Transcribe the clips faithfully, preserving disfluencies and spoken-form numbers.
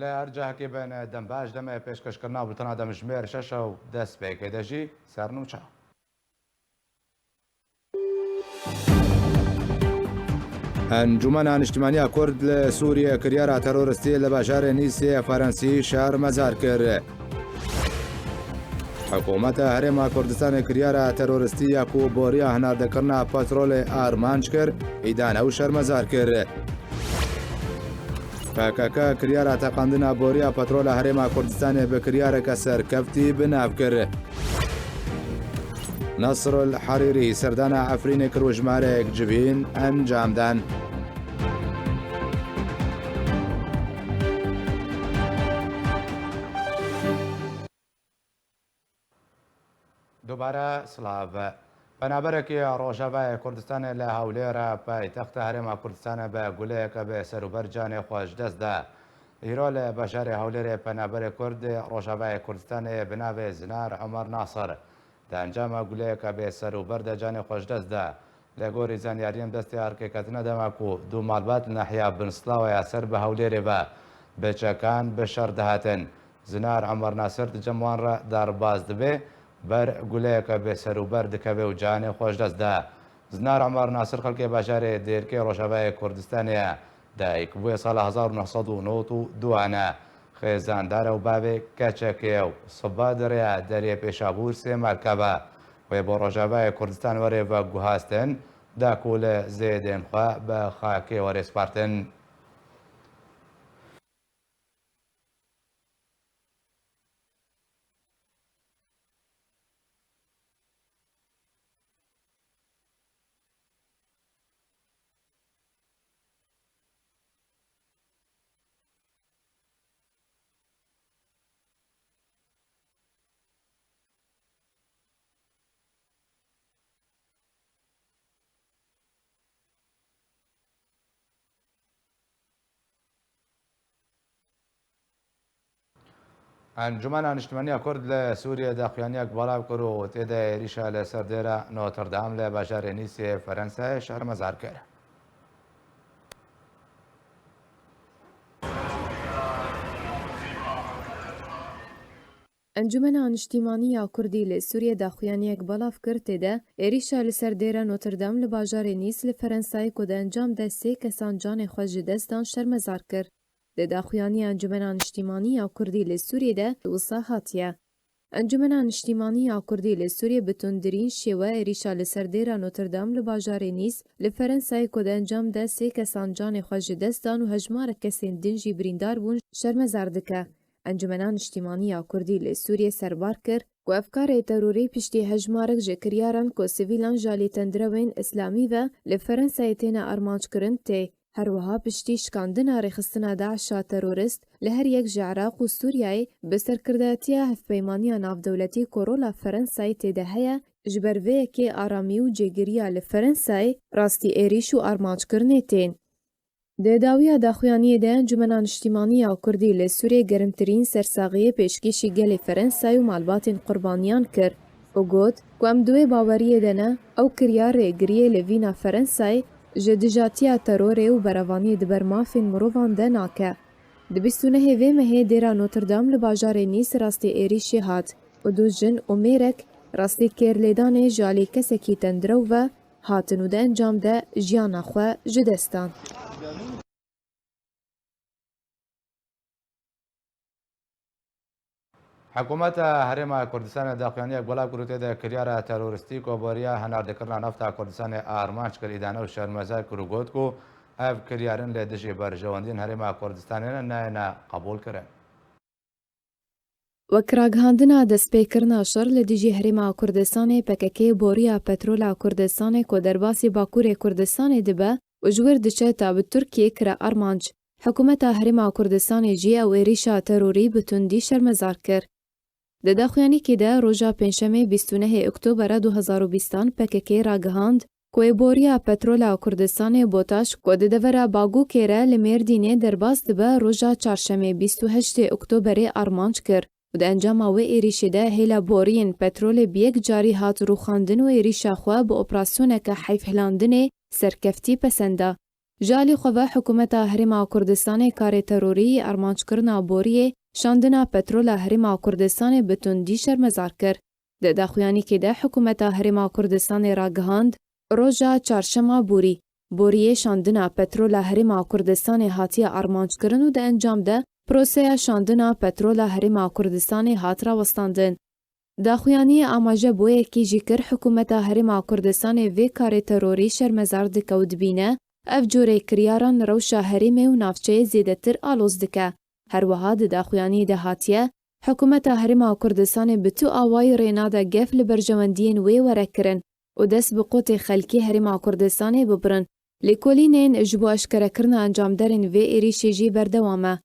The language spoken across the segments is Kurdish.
Li her cihekê bin dem baş, demê pêşkêşkirina bultena demjimêr şeş û dest pê kê de jî sernûçe. Encûmena Niştimaniya Kurd li Sûriyê kiryara teroristî li bajarê Nîsê Ferensî şermezar kir. Hikûmeta Herêma Kurdistanê kiryara teroristî ya ku boriya hinardekirina petrolê armanc kir, îdane û şermezar kir. P K K kiryara teqandina boriya petrola Herêma Kurdistanê bi kiryareke serkeftî bi nav kir. Nasr el Herîrî serdana Efrînê kir û jimareyek civîn encam dan. Dubare silav. Penaberekî Rojavayê Kurdistanê li Hewlêr, paytexta Herêma Kurdistanê, bi guleyeke bi ser û ber canê xwe ji dest da. Îro li bajarê Hewlêrê penaberê Kurd Rojavayê Kurdistanê bi navê Zinar Omer Nasir di encama guleyeke bê ser û ber de canê xwe ji dest da. Li gorî zanyariyên destê erkêketina dema ku du malbat li nahiya Bin Silawa ya ser bi Hewlêrê ve bi çekan bi şer dihatin. Zinar Omer Nasir di cem wan re derbas dibe, ber guleyeke bê ser û ber dikeve û canê xwe ji dest da. Zinar Omer Nasir xelkê bajarê Dêrkê Rojavayê Kurdistanê ye. Dayik bûye sala hezar û neh sed û nod û du ne. Xêzandar e û bavê keçekê ye û siba di rêya derê Pêşabûr sê malke ve. Wê bo Rojavayê Kurdistan were veguhastin, da ku li zêdên xwe bi xakê were spartin. Encûmena Niştimaniya Kurd li Sûriyê daxuyaniyek belav kir û tê de êrîşa li ser dêra Notre Dame li bajarê Nîsê Ferensayê şermezar kir. Encûmena Niştîmanî ya Kurdî li Sûriyê daxuyaniyek belav kir, tê de êrîşa li ser dêra Notre Dame li bajarê Nîs li Ferensayê ku di encam de sê kesan canê xwe ji dest dan şermezar kir. Di daxuyaniya Encûmena Niştîmanî ya Kurdî li Sûriyê de wisa hatiye. Encûmena Niştîmanî ya Kurdî li Sûriyê bi tundtirîn şêwe êrîşa li ser dêra Notre Dame li bajarê Nîs li Ferensayê ku di encam de sê kesan canê xwe ji dest dan û hejmarek kesên din jî birîndar bûn, şermezar dike. Encûmena Niştîmanî ya Kurdî li Sûriyê serbar kir ku ev karê terorî piştî hejmarek ji kiryaran ku sivîlan ji alî tendrewên îslamî ve li Ferensayê têne armanckirin tê. Her wiha piştî şikandina rêxistina DAIŞ a terorist li her yek ji Iraq û Sûriyeyê bi serkirdatiya Hevpeymaniya Navdewletî ku rola Ferensayê tê de heye, ji ber vê yekê aramî û cêgiriya li Ferensayê rastî êrîş û armanckirinê tên. Di dawiya daxuyaniyê de Encûmena Niştîmanî ya Kurdî li Sûriyê germtirîn sersaxiyê pêşkêşî gelê Ferensayê û malbatên qurbaniyan kir û got ku em di wê baweriyê de ne, ew kiryar rêgiriyê li vîna Ferensayê ji dijatiya terorê û berevaniyê di ber mafên mirovan de nake. Di bîst û nehê vê mehê dêra Notre Dame li bajarê Nîs rastî êrîşê hat û du jin û mêrek rastî kêrlêdanê ji alî kesekî tendrew ve hatin û di encam de jiyana xwe ji dest dan. Hikûmeta Herêma Kurdistanê daxuyaniyek belav kir û tê de kiryara teroristî ku boriya hinardekirina nefta Kurdistanê armanc kir, îdane û şermezar kir û got ku ev kiryarên li dijî berjewendiyên Herêma Kurdistanê ne, nayêne qebûlkirin. Wek ragihandina destpêkirina şer li dijî Herêma Kurdistanê, P K K boriya petrola Kurdistanê ku derbasî Bakurê Kurdistanê dibe û ji wir diçe ta bi Tirkiyê kire armanc. Hikûmeta Herêma Kurdistanê jî ew êrîşa terorî bi tundî şermezar kir. Di daxuyanîkê de roja Pêncşemê bîst û nehê Oktobera du hezar û bîstan P K K ragihand ku ê boriya petrola Kurdistanê Botaş ku di devera Bagûkê re li Mêrdînê derbas dibe roja Çarşemê bîst û heştê Oktoberê armanc kir û di encama wê êrîşê de hêla boriyên petrolê bi yek carî hat rûxandin û êrîşa xwe bi operasyoneke heyvhilandinê serkeftî pesenda. Ji alî xwe ve Hikûmeta Herêma Kurdistanê karê terorî yê armanckirina boriyê şandina petrola Herêma Kurdistanê bi tundî şermezar kir. Di daxuyanîkê de Hikûmeta Herêma Kurdistanê ragihand, roja çarşema borî, boriyê şandina petrola Herêma Kurdistanê hatiye armanckirin û di encam de proseya şandina petrola Herêma Kurdistanê hat rawestandin. Daxuyaniyê amaje bo yekê jî kir, Hikûmeta Herêma Kurdistanê vê karê terorî şermezar dike û dibîne, ev curê kiryaran rewşa herêmê û navçeyê zêdetir aloz dike. Her wiha di daxuyaniyê de hatiye, Hikûmeta Herêma Kurdistanê bi tu awayî rê nade gef li berjewendiyên wê were kirin û dest bi qotê xelkê Herêma Kurdistanê bibirin. Lêkolînên ji bo eşkerekirina encamderên vê êrîşê jî berdewam e.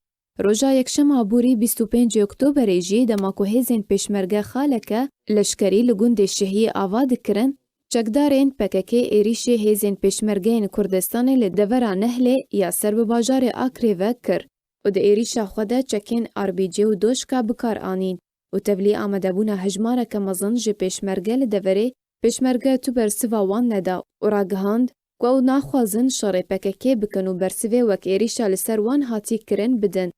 Roja Yekşema borî bîst û pêncê Oktoberê jî dema ku hêzên pêşmerge xaleke leşkerî li gundê Şihiyê ava dikirin, çekdarên P K K êrîşê hêzên pêşmergeyên Kurdistanê li devera Nehlê ya ser bi bajarê Akrê ve kir û di êrîşa xwe de çekên R B G û doşka bi kar anîn û tevlî amadebûna hejmareke mezin ji pêşmerge li deverê pêşmerge tu bersiva wan neda û ragihand ku ew naxwazin şerê P K K bikin û bersivê wek êrîşa li ser wan hatî kirin bidin.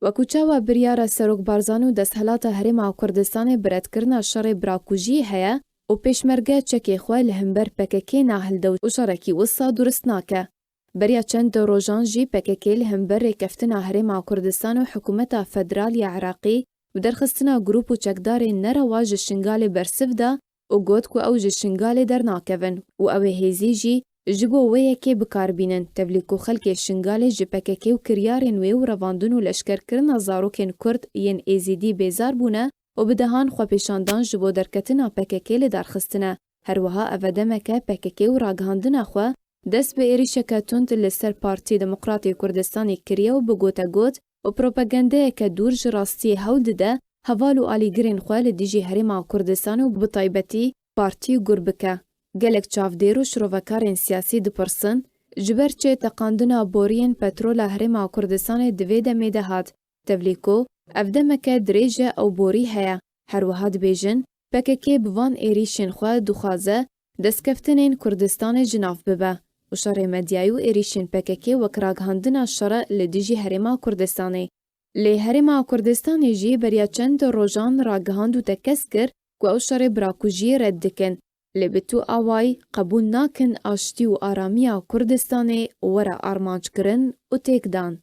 Wekû çawa biryara Serok Barzanî û desthilata Herêma Kurdistanê bi redkirina şerê birakujiyê heye û pêşmerge çekê xwe li hember P K K nahilde û şerekî wisa durist nake. Beriya çend rojan jî P K K li hember rêkeftina Herêma Kurdistan û Hikûmeta Federal ya Iraqî bi derxistina grûp û çekdarên nerewa ji Şingalê bersiv da û got ku ew ji Şingalê dernakevin û ew ê hêzî jî ji bo wê yekê bi kar bînin, tevlî ku xelkê Şingalê ji P K K û kiryarên wê û revandin û leşkerkirina zarokên Kurd yên Êzîdî bêzar bûne û bi dehan xwepêşandan ji bo derketina P K K li dar xistine. Her wiha ev e demeke P K K û ragihandina xwe dest bi êrîşeke tund li ser Partî Demokratê Kurdistanê kiriye û bi gotegot û propagandeyeke dûr ji rastiyê hewl dide heval û alîgirên xwe li dijî Herêma Kurdistanê û bi taybetî partî gur bike. Gelek çavdêr û şirovekarên siyasî dipirsin, ji ber çi teqandina boriyên petrola Herêma Kurdistanê di vê demê de hat? Tevlî ku ev demeke dirêj e ew borî heye. Her wiha dibêjin, P K K bi van êrîşên xwe dixwaze destkeftinên Kurdistanê ji nav bibe û şerê medyayî û êrîşên P K K wek ragihandina şer e li dijî Herêma Kurdistanê. Lê Herêma Kurdistanê jî beriya çend rojan ragihand û tekez kir ku ew şerê birakujiyê red dikin, lê bi tu awayî qebûl nakin aştî û aramiya Kurdistanê were armanckirin û têkdan.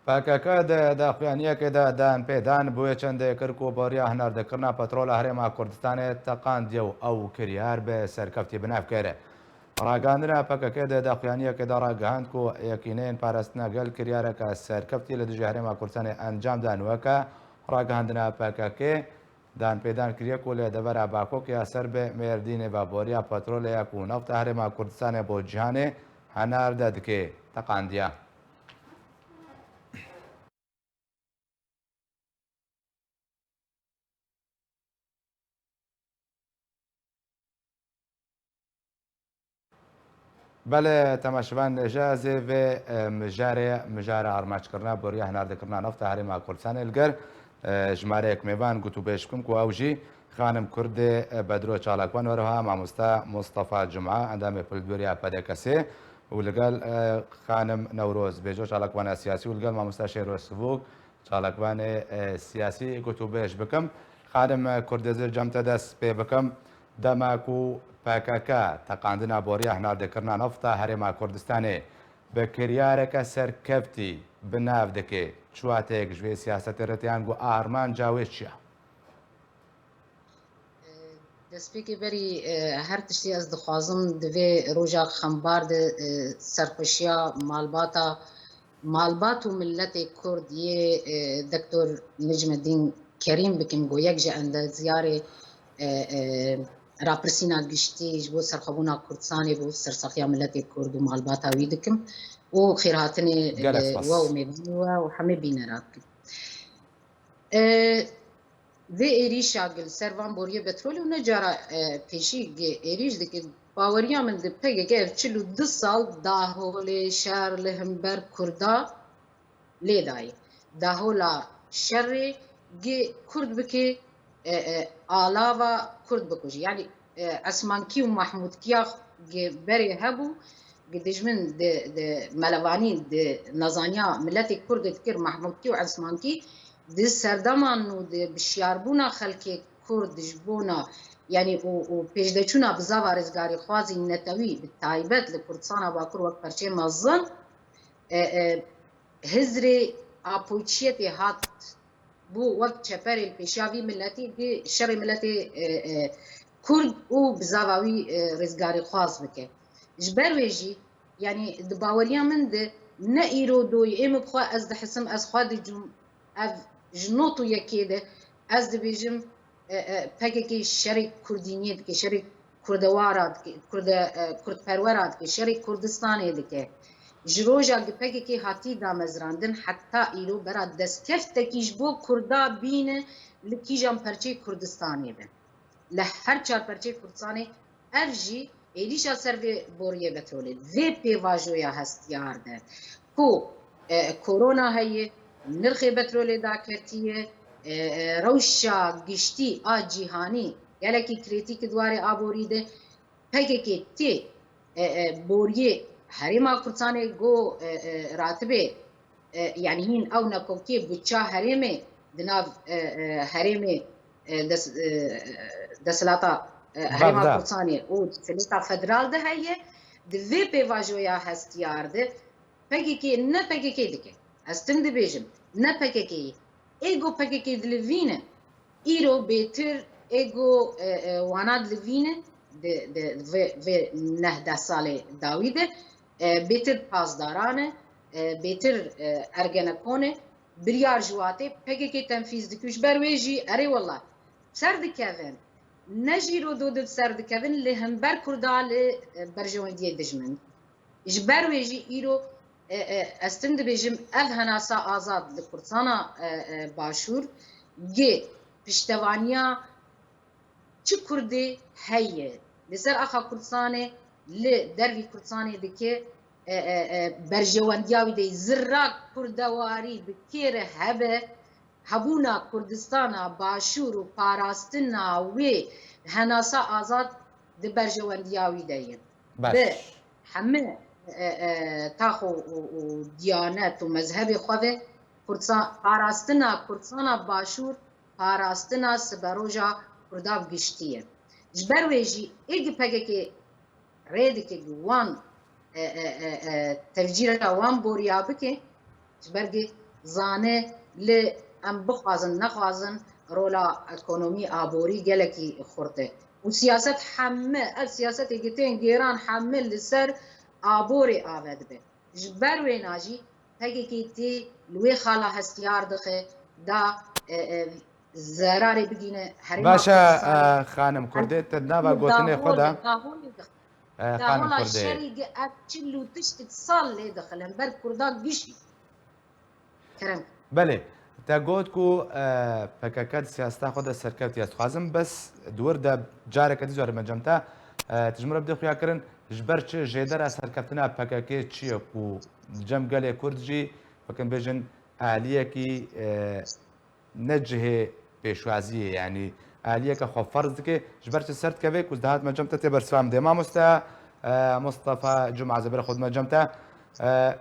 P K K di daxuyaniyekê de danpêdan bi wê çendê kir ku boriya hinardekirina petrola Herêma Kurdistanê teqandiye û ew kiryar bi serkeftî bi nav kir. Ragihandina P K K di daxuyaniyekê de ragihand ku yekîneyên parastina gel kiryareke serkeftî li dijî Herêma Kurdistanê encam dan, weke ragihandina P K K. Danpêdan kiriye ku li devera Bakok ya ser bi Mêrdînê ve boriya petrolê ya ku nefta Herêma Kurdistanê bo cîhanê henar de dike, teqandiye. Belê, temaşevan, ji ez ê vê, e, mijarê, mijara armaçkirina boriya hinardekirina nefta Herêma Kurdistanê li gel, e, jimareyek mêvan gotûbêj bikim ku ew jî xanim Kurdê, e, Bedro Çalakvan, weroha mamosta Mustafa Cuma, endamê pildoriya P D K S'ê û li gel, e, xanim Newroz Bêjo, çalakvana siyasî û li gel mamosta Şêro Sivûk, çalakvanê, e, siyasî gotûbêj bikim. Xanim, e, Kurdêzir, cem te dest pê bikim. Dema ku P K K teqandina boriya hinardekirina nefta Herêma Kurdistanê bi kiryareke serkeftî bi nav dike, çiwateyek ji vê siyasetê re tê yan ku armanca wê çi ye? Destpêkê berî, e, her tiştî ez dixwazim di vê roja xembar de, e, serxweşiya malbata, malbat û miletê Kurd yê, e, Doktor Necmedîn Kerîm bikim, ku yek ji endezyarê, e, e, rapirsîna giştî ji bo serxwebûna Kurdistanê, bo sersaxiya miletê Kurd û malbata wî dikim û xêrhatinê li we û mêvanê we û hemê bînera dikim. E, vê êrîşa gi li ser van boriyê petrolê û ne cara, e, pêşî gi êrîş dike, baweriya min di P K K ev çil û du sal daholê şer li hember Kurda lê dayê. Dahola şerê gi Kurd bike, e, e, alava Kurd bikujî. Yanî, e, esmankî û mahmûdkiya Gi berê hebû, gi dijmin di, di melevanî, di nezaniya miletê Kurd dikir Mehmûdkî û Esmankî, di serdeman û di bişiyarbûna xelkê Kurd ji bona, yanî û, û pêşdeçûna bizava rizgarîxwazî netewî, bi taybet li Kurdistana Bakur wek perçê mezin, e, e, hizrê apoçiyetê hat bû wek çeperê li pêşiya vî miletî, vî şerê miletê, e, e, Kurd û bizava wî, e, rizgarîxwaz bike. Ji ber wê jî, yanî di baweriya min de ne îro doyê, ê min bi xwe ez dihisim, ez xwe dicûm, ev ji not û yekê de ez dibêjim, e, e, P K K şerê Kurdîniyê dike, şerê Kurdewara dike, Kurde, e, Kurdperwera dike, şerê Kurdistanê dike. Ji roja ku P K K hatî damezrandin heta îro bera destkeftekî ji bo Kurda bîne li kîjan perçeyê Kurdistanê be. Li her çar perçeyê Kurdistanê ev jî êrîşa ser vê boriyê petrolê, vê pêvajoya hestiyar de ku, e, korona heye, nirxê petrolê daketiye, e, e, rewşa giştî a cîhanî gelekî krîtîk di warê aborî de. P K K tê, e, e, boriyê herêma Kurdistanê go, e, e, ratibê, e, yanî hîn ew nekokê buça herêmê di nav, e, e, herêmê, e, des-, e, desthilata, e, herêma Kurdistanê û desthilata federal de heye, di vê pêvajoya hestiyar de P K K ne P K K dike. Ez tim dibêjim, ne P K K yê. Ê go P K K dilivîne, îro bêtir ê go, e, e, wana dilivîne di, di vê, vê neh deh salê dawî de, e, bêtir pasdaran e, e, bêtir, e, ergenekon e, biryar ji watê P K K tenfîz dike. Ji ber wê jî erê wela ser dikevin. Ne jî îro do di ser dikevin, li hember Kurda li, e, berjewendiyê dijmin. Ji ber wê jî îro, e, e, ez tim dibêjim, ev henasa azad li Kurdistana, e, e, Başûr gi piştevaniya çi Kurdê heye li ser axa Kurdistanê, li dervî Kurdistanê dike, e, e, e, berjewendiya wî de zirra kurdewarî bi kê re hebe, hebûna Kurdistana Başûr û parastina wê henasa azad di berjewendiya wî de ye. Baş. Bi hemî, e, e, tax û, û, û diyanet û mezhebê xwe ve Kurdsa-, parastina Kurdistana Başûr parastina siberoja Kurda bi giştî ye. Ji ber wê jî ê gi P K K rê dike ku wan, e, e, e, e, tevcîra wan boriya bike, ji ber ku zane li em bixwazin nexwazin rola ekonomî aborî gelekî xurt e. Û siyaset heme, ev siyasetê ku tên gêran heme li ser aborê ave dibe. Ji ber wêna jî P K K tê li wê xala hestiyar dixe da, e, e, zerarê bigîne herêma Baş e, Kurdistanê. e, xanim Kurdê, te nava gotinê xwe de. Daholê, daholê dixin. E, xanim Kurdê. Şerî gi ev çil û tiştik sal lê dixin, li hember Kurda gişî. Kerem. Belê. Te got ku, e, P K K di siyaseta xwe de serkevtî ye. Dixwazim bes di wir de careke dî zor me cem te. E, tu ji min re bidê xuya kirin, ji ber çi jêdera serkeftina P K K çi ye ku di cem gelê Kurd jî, wekin bêjin, aliyekî, e, ne cihê pêşwaziyê, yanî aliyeke xwe ferz dike, ji ber çi ser dikeve ku dihat me cem te tê bersivandê. Mamoste, e, Mustafa Cuma, ez ê berê xwe dime cem te. E,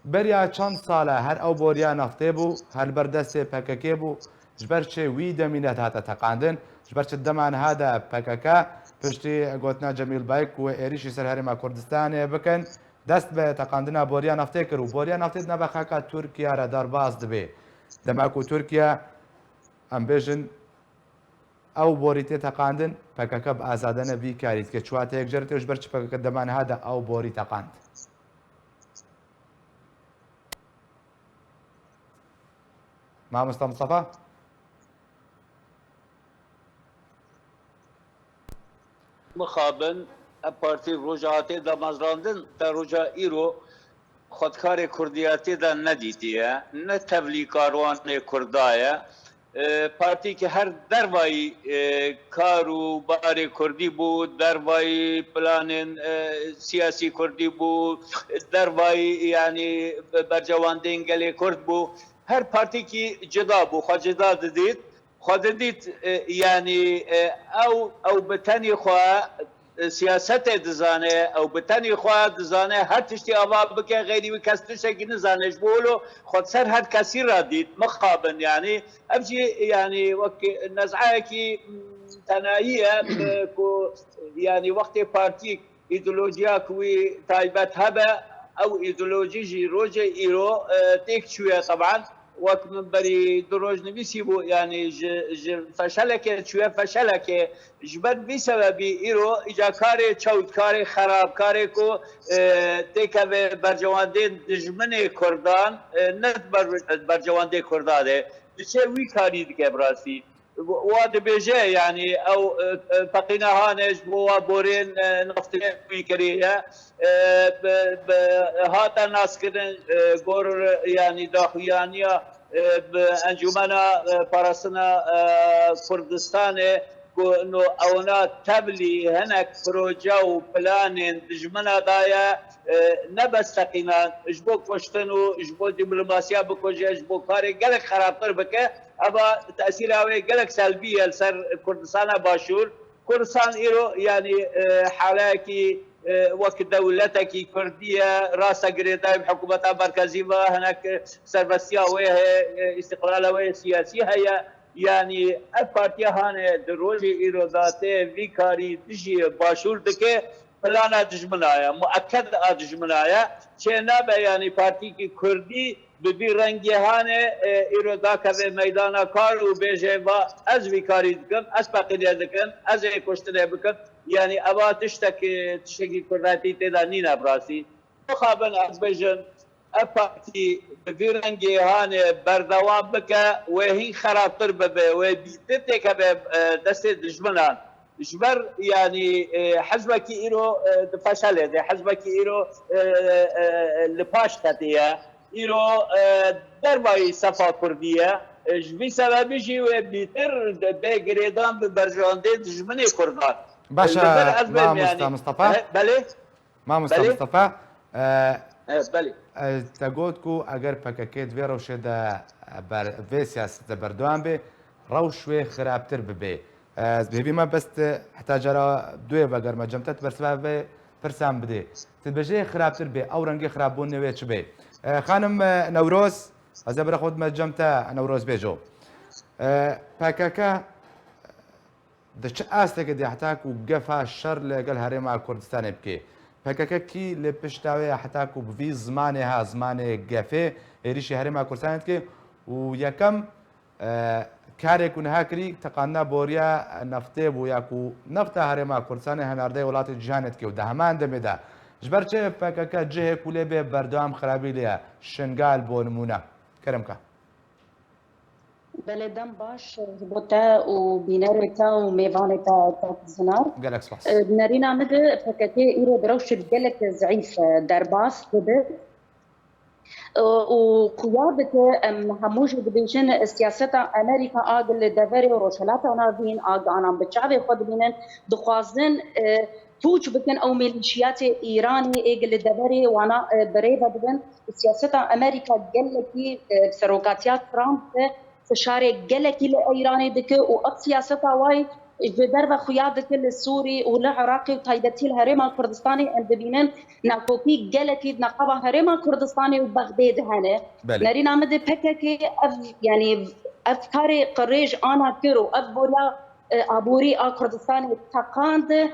beriya çend sal e her ew boriya neftê bû, her li ber destê P K K bû, ji ber çi wî demî nedihate teqandin, ji ber çi dema niha de P K K piştî gotina Cemîl Bayik ku êrîşî ser Herêma Kurdistanê bikin, dest bi teqandina boriya neftê kir û boriya neftê di nava xaka Tirkiye re derbas dibe. Dema ku Tirkiye, em bêjin, ew borî tê teqandin, P K K bi azadane vî karî dike. Çi wate yekcerî tê ji ber çi P K K dema niha de ew borî teqand? Mamosta Mustafa? Mixabin, ev partî roja hatê damezrandin, te roja îro xwedkarê kurdiyatê de nedîtiye, ne tevlîkarwanê kurda ye. E, partî ki her dervayî, e, kar û barê kurdî bû, dervayî planên, e, siyasî kurdî bû, dervayî, yanî, bercewendên gelê kurd bû. Her partîkî cida bû, xwe cida didît. Xwe didît, e, yanî, e, ew, ew bi tenê xwe siyasetê dizane, ew bi tenê xwe dizane her tiştî ava bike, xeyrî wî kes tiştekî nizane. Ji bo wilo xwe ser her kesî re dît, mixabin, yanî ev jî, yanî wek nez'ayekî, m, tenayî ye, m, ku, yanî wextê partîk îdeolojiya ku wî taybet hebe, ew îdeolojî jî rojê îro, e, têk çûye teban. Wek min berî du roj nivîsî bû, yanî ji, ji feşelekê çûye feşelekê. Ji ber vî sebebî îro îca karê çewt, karê xerab, karê ku, e, têkeve bercewendên dijminê Kurdan, e, ne di ber, bercewendê Kurdan e. Diçe wî karî dike bi rastî. Wa dibêje, yanî ew, e, e, teqîna hane ji bo wa borên, e, naftê wî kiriye. E, bi, bi, hate naskirin, e, gor, yanî daxuyaniya, e, bi Encûmena, e, Parastina, e, Kurdistanê, ku no ewna tevlî hinek proje û planên dijmina daye, e, ne bes teqîna ji bo kuştin û ji bo dîplomasiya bikuje, ji bo karê gelek xerabtir bike, eva tesîra wê gelek selbî ye li ser Kurdistana Başûr. Kurdistan îro, yanî, e, haleyekî, e, wek dewletekî Kurdî ye, rasta girêdayî bi hikûmeta merkezî ve, hinek serbestiya wê heye, e, îstiqlala wê siyasî heye. Yanî ev partiya hane di rojê îro de tê vî karî dijî Başûr dike, plana dijmina ye, mueked a dijmina ye. Çê nabe, yanî partîkî Kurdî bi vî rengê hane, e, îro dakeve meydana kar û bêje, va ez vî karî dikim, ez peqînê dikim, ez ê kuştinê bikim. Yanî eva tiştek, e, tiştekî Kurdatî tê de nîne bi rastî. Mixabin ez bêjim, ev partî bi vî rengê hane berdewam bike, wê hîn xerabtir bibe, wê bîtir têkeve, e, destê dijminan. Ji ber, yanî, e, hizbekî îro, e, di feşelê de, hizbekî îro, e, e, li paş xetê ye. Îro, e, dervayî sefa Kurdî ye. E, ji vî sebebî jî wê bîtir bê girêdan bi berjandê dijminê Kurdan. Baş e, Li ber ez bêm, mamosta yanî, Mustafa. E, belê. Mamosta Belê. Mustafa, e, E, belê. e, te got ku eger P K K di vê rewşê de, e, ber, vê siyasete berdewam bê, rewş wê xirabtir bibê. E, ez bi hêvî me bes te heta cara duyê vegerme cem te, tu bersiva vê pirsan bidê. Tu dibêjê xirabtir bê, ew rengê xirabbûnê wê çi bê? E, xanim, e, Newroz, ez ê bira xwe dime cem te, Newroz bêjo. E, P K K di çi astekê de heta ku gefa şer li gel Herêma Kurdistanê bike? P K K kî li pişta wê ye heta ku bi vî zimanê ha, zimanê gefê êrîşî Herêma Kurdistanê dike? Û yekem, e, karê ku niha kirî teqandina boriya neftê bû ya ku nefta Herêma Kurdistanê henardeyê welatê cîhanê dike û di heman demê de ji ber çi P K K cihê ku lê bê berdewam xirabî lê ye? Şingal bo nimûne. Kerem ka. Belê, dem baş ji bo te û bînerê te û mêvanê te, Kak Zinar. Gelek spas. E, nerîna min de P K K îro bi rewşek gelek zeîf, e, derbas dibe. E, û xuya dike, em hemû jî dibêjin, siyaseta Amerîka a li deverê Rojhilata Navîn, a anan bi çavê xwe dibînin, dixwazin, e, pûç bikin ew milîşiyatê Îranê ê li deverê wana, e, bi rê ve dibin. Siyaseta Amerîka gelekî, e, bi serokatiya Trump de fişarê gelekî li Îranê dike û ev siyaseta wayî ji derve xuya dike li Sûrî û li Iraqê û taybetî li Herêma Kurdistanê em dibînin nakokî gelekî di nexaba Herêma Kurdistanê û Bexdê de hene. Belê. Nerîna min de P K K ev, yanî ev karê qirêj ana kir û ev boriya e, aborî a Kurdistanê teqand, e,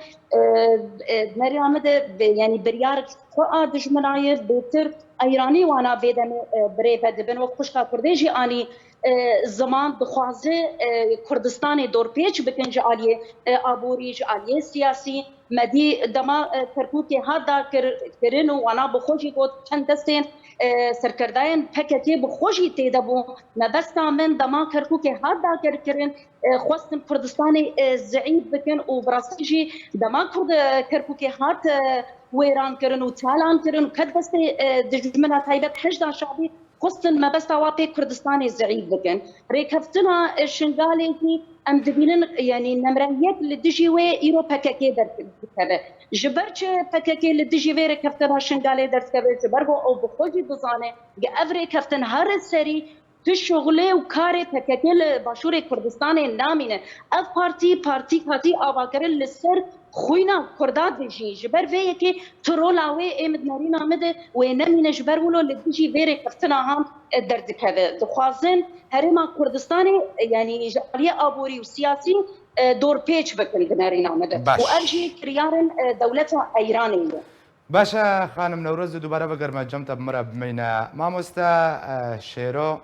e, nerîna min de, yanî biryar xwe a dijminaye bêtir Îranî wana vê demê, e, bi rê ve dibin. Wek xwişka Kurdê jî anî, e, ziman dixwaze, e, Kurdistanê dorpêç bikin ji aliyê, e, aborî, ji aliyê siyasî. Me dî dema, e, Kerkûkê hat dakir-, kirin û wana bi xwe jî got çend destên, e, serkerdayên P K K bi xwe jî tê de bû. Mebesta min dema Kerkûkê hat dakir kirin, e, xwestin Kurdistanê, e, zeîf bikin û bi rastî jî dema Kurd, e, Kerkûkê hat, e, wêran kirin û talan kirin û ket destê, e, dijmina taybet Heşda Şabî, xwestin mebesta wa pê Kurdistanê zeîf bikin. Rêkeftina, e, Şingalê jî em dibînin, yanî nemre yek li dijî wê îro P K K derdikeve. Ji ber çi P K K li dijî vê rêkeftina Şingalê derdikeve? Ji ber ku ew bi xwe jî dizane, ge ev rêkeftin her serî tu şuxulê û karê P K K li Başûrê Kurdistanê namîne. Ev partî, partî hatî avakirin li ser xwîna Kurda dijî. Ji ber vê yekê tu rola wê ê min nerîna min de wê nemîne, ji ber wilo li dijî vê rêkeftina han, e, derdikeve. Dixwazin Herêma Kurdistanê, e, yanî ji aliyê aborî û siyasî, e, dorpêç bikin di nerîna min de. Baş. Û ev jî kiryarên, e, dewleta Eyranê ye. Baş e, xanim Newroz, dubare bigerme cem te, bi min re bimîne. Mamoste, e, Şêro,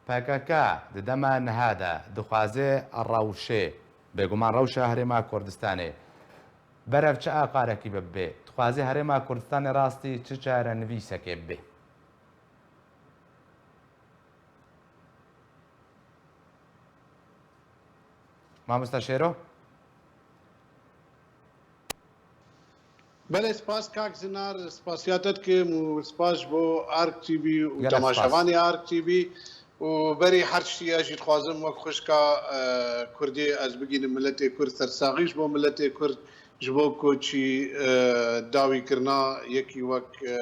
P K K di dema niha de dixwaze rewşê, bêguman rewşa Herêma Kurdistanê, berev çi aqarekî bibe? Dixwaze Herêma Kurdistanê rastî çi çarenivîsekê bibe? Mamosta Şêro? Belê, spas kak Zinar, spasiya te dikim û spas ji bo Ark T V û Gelek spas. Temaşevanê Ark T V. Û berî her tiştî ez jî dixwazim wek xwişka, e, Kurdê ez bigînim miletê Kurd sersaxî ji bo miletê Kurd, ji bo koçî, e, dawîkirina yekî wek, e,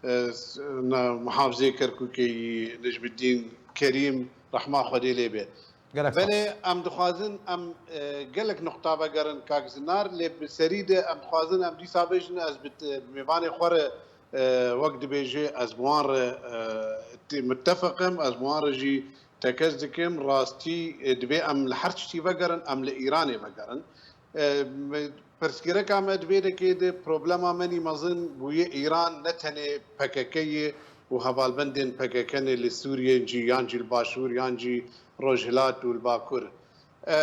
e, s-, na, muhafizê Kerkûkê yî Necmiddîn Kerîm, rehma Xwedê lê be. Gelek spas. Belê, em dixwazin em, e, gelek nuqta vegerin kak Zinar, lê bi serî de em dixwazin em dîsa bêjin, ez bi te-, mêvanê xwe re, e, wek dibêje, ez bi wan re, e, tê-, mitefeq im, ez bi wan re jî tekez dikim, rastî, e, divê em li her tiştî vegerin, em li Îranê vegerin. E, me, pirsgirêka me di vê dekê de problema me nî mezin bûye Îran ne tenê P K K ye û hevalbendên P K K ne li Sûriyê jî yan jî li Başûr yan jî Rojhilat û li Bakur. E,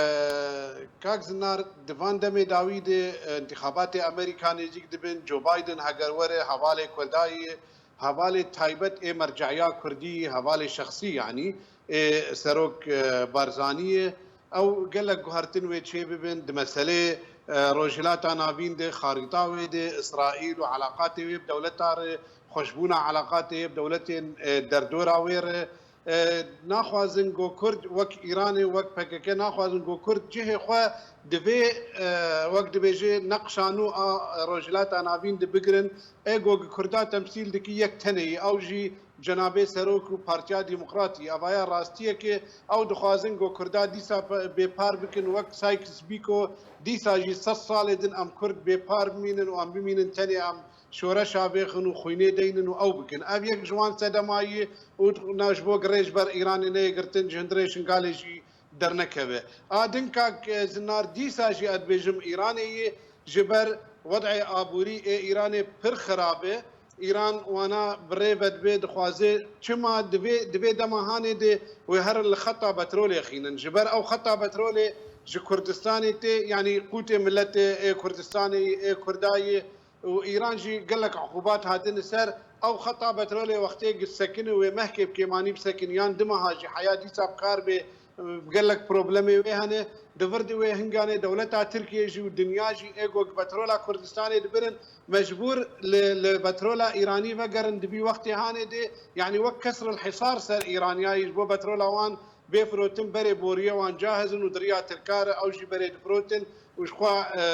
kak Zinar, di van demê dawî de, e, întîxabatê Amerîka nêzîk dibin, Joe Biden heger were, hevalê Kurdayê, hevalê taybet ê merceya Kurdî, hevalê şexsî yanî, ê Serok, e, Barzanî ye. Ew gelek guhertin wê çêbibin di meselê, e, Rojhilata Navîn de, xarîta wê de, Îsraîl û eleqatê wê bi dewleta re, xweşbûna eleqatê wê bi dewletên, e, derdora wê re. E, naxwazin ku Kurd wek Îranê, wek P K K naxwazin ku Kurd cihê xwe di vê, e, wek dibêje neqşa nû a Rojhilata Navîn de bigirin. Ê ku Kurda temsîl dikî yek tenê ye, ew jî Cenabê Serok û Partiya Demokratî. Evaya rastiyekê, ew dixwazin ku Kurda dîsa pe-, bêpar bikin wek Sykes-Picot, dîsa jî sed salê din em Kurd bêpar bimînin û em bimînin tenê em şoreşa vêxin û xwînê deynin û ew bikin. Ev yek ji wan sedema ye û na ji bo girê ji ber Îranê neyê girtin, ji hundirê Şingalê jî dernekeve. A din kak, e, Zinar, dîsa jî ez dibêjim Îranê yê, ji ber wed'ê aborî ê Îranê pir xirab e. Îran wana bi rê ve dibe, dixwaze çima di vê, di vê dema hanê de wê herin li xeta petrolê xînin. Ji ber ew xeta petrolê ji Kurdistanê tê, yanî qûtê miletê ê Kurdistanê, ê Kurda yê, û Îran jî gelek uqubat hatine ser. Ew xeta petrolê wextê gi sekine wê mehkê bi kêmanî bisekin yan du meha jî heya dîsa bi kar bê, gelek problemê wê hene. Di vir de wê hinganê dewleta Tirkiyê jî û dinya jî ê ku petrola Kurdistanê dibirin, mecbûr li, li petrola Îranî vegerin di vî wextê hanê de, yanî wek kesril hisar ser Îraniyayî ji bo petrola wan bê firotin, berê boriyê wan cahiz in û di riya Tirka re ew jî berê difirotin û ji xwe, e,